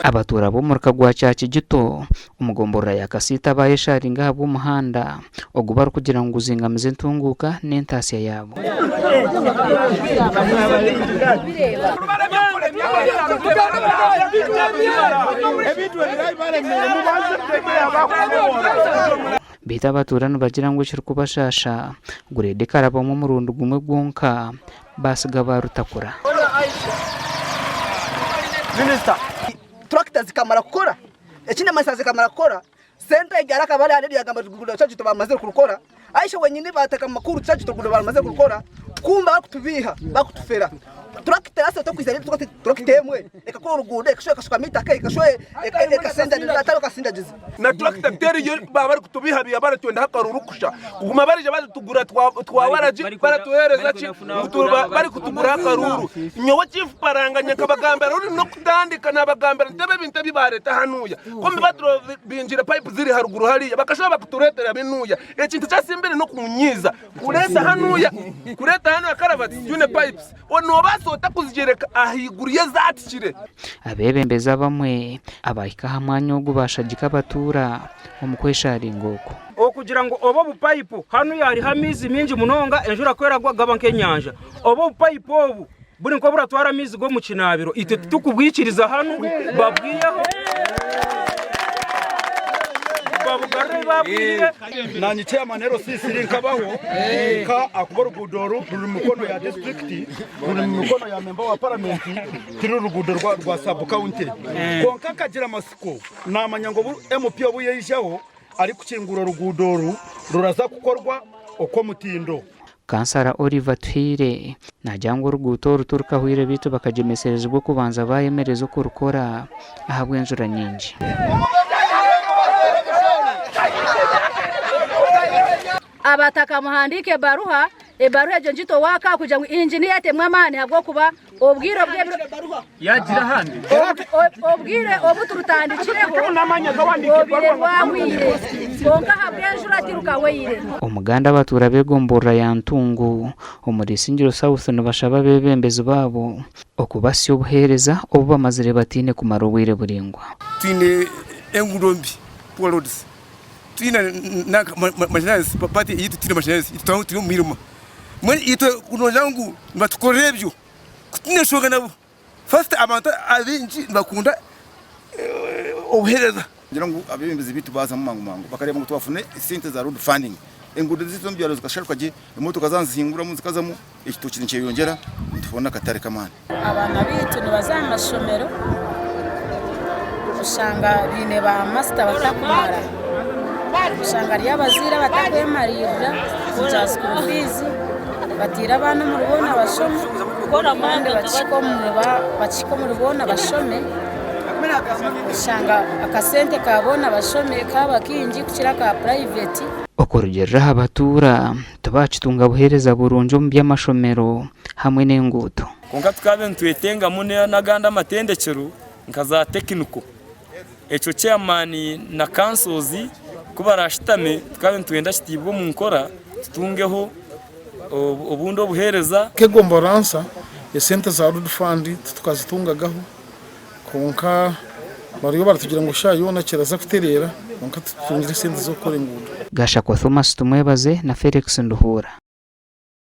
Abatuura b'omuruka gwa Kyakigito omu gomborora ya Kasiita baayesharinga ahabw'omuhanda ogu barikugira ngu guzingamize entunguuka n'entaasya yaabo. Beitu abatuura nibagira ngu ekirikubashaasha, gureeda ekarabamu omurundi gumwe gwonka baatsiga baarutakura. Turakita zikamara kukora, ekindi amasasi zikamara kukora, sente egari akaba ari ahari yagamba oruguudo rwa bamazire kurukora, Aisha wenyini bateka omu makuru kyakyo oruguudo bamazire kurukora, kumbe bakutubiiha bakutufera. Turakita yasatu ekwiza turakita emwe ekakora oruguudo ekashuba ekashukamu eitaka ekashuba ekasindagiza. Na turakita teriyo baba barikutubihabiha baratwendaho akaruru kusha kuguma barija baritugura twawaragi baratuhereza ki barikutuguraho akaruru nyowe chief paranganya nkabagambira ruri nokutandika nabagambira nti ebi ebintu ebi bareta hanuya kumbi baturobingire pipe ziri haruguru hariya bakashuba bakuturetera binuya ekintu ekyasimbire nokunyiza kureta hanuya kureta hanuya karavati twine pipes Noobaasa ota kuzigyereka ahaiguru y'ezaatikire? Abeebembezi abamwe abaahika aha mwanya ogu baashagika abatuura omu kweshaaringa oku. Okugira ngu obu obupayipu hanu hariho amaizi maingi munonga enjura ku eragwa gaba nk'enyanja. Obu obupayipu obu buri nk'oburatwara amaizi g'omu kinaabiro itwe titukubwikiriza hanu babwiheho babugarure ahu baabwihire. Nanye chairman LC nkabaho nka akuba oruguudo oru ruri mumikono ya district ruri mumikono ya member wa parliament tiri ruguudo rwa sub county kwonka nkagira amatsiko namanya ngu obu MP obu yaijaho arikukingura oruguudo oru ruraza kukorwa okwomutindo. Kansara Oliver Tuhaire naagira ngu oruguuto oru tirukahwire beitu bakagyemeserezibwa okubanza baayemereza okurukora ahabw'enjura nyingi. Abataka muhandiike ebaruha, ebaruha egyo ngite owaka kugira ngu inginiya atemu amaani ahabw'okuba obwire obwire obu turutandikireho obwire rwahweire kwonka ahabw'enjura tirukahweire. Omuganda abatuura b'egomborora ya Ntungu omuri Isingiro South nibashaba abeebembezi baabo okubasya obuheereza obu bamazire bataine kumara obwire buraingwa. Twine enguudo mbi, poor roads, twine n'amashanyarazi, part eyaitu tihaine mashanyarazi, itwe turi omu mwirima. Mbwenu itwe ku noogira ngu nibatukorera ebyo, ku twine enshonga nabo. First abantu abaingi nibakunda obuheereza. Ningira ngu abeebembezi baitu baazamu mangu mangu bakareeba ngu twafuna esente za road funding, enguudo zaitu z'omu byaro zikasharuka gye, emotoka zaaba nizihinguramu zikazamu, ekitookye nikyeyongyera nitufuna akatare k'amaani. Abaana baitu nibaza aha mashomero oshanga baine ba masita batakumara, oshanga hariyo abazaire abatakwemariirira omu school fees bataire abaana omuri boona bashome kandi bakihika omuri boona bashome oshanga akasente ka boona bashome kaaba kaingi kukira aka purayiveti. Okurugiirira aha batuura, tibaakitunga buheereza burungi omu by'amashomero hamwe n'enguuto. Kwonka tukaba nitwetengamu n'agandi amatendekyero nka za tekiniko. Ekyo chairman na councils ku barashutame tukaba nitwenda kitiibwe omu nkora tutungeho obundi obuheereza. Nk'egomboransa esente za road fund titukazitungagaho kwonka bariyo baratugira ngu eshaaha yoona kiraza kutereera kwonka titutungire esente z'okukora enguudo. Gashakwa Thomas Tumwebaze na Felix Nduhuura.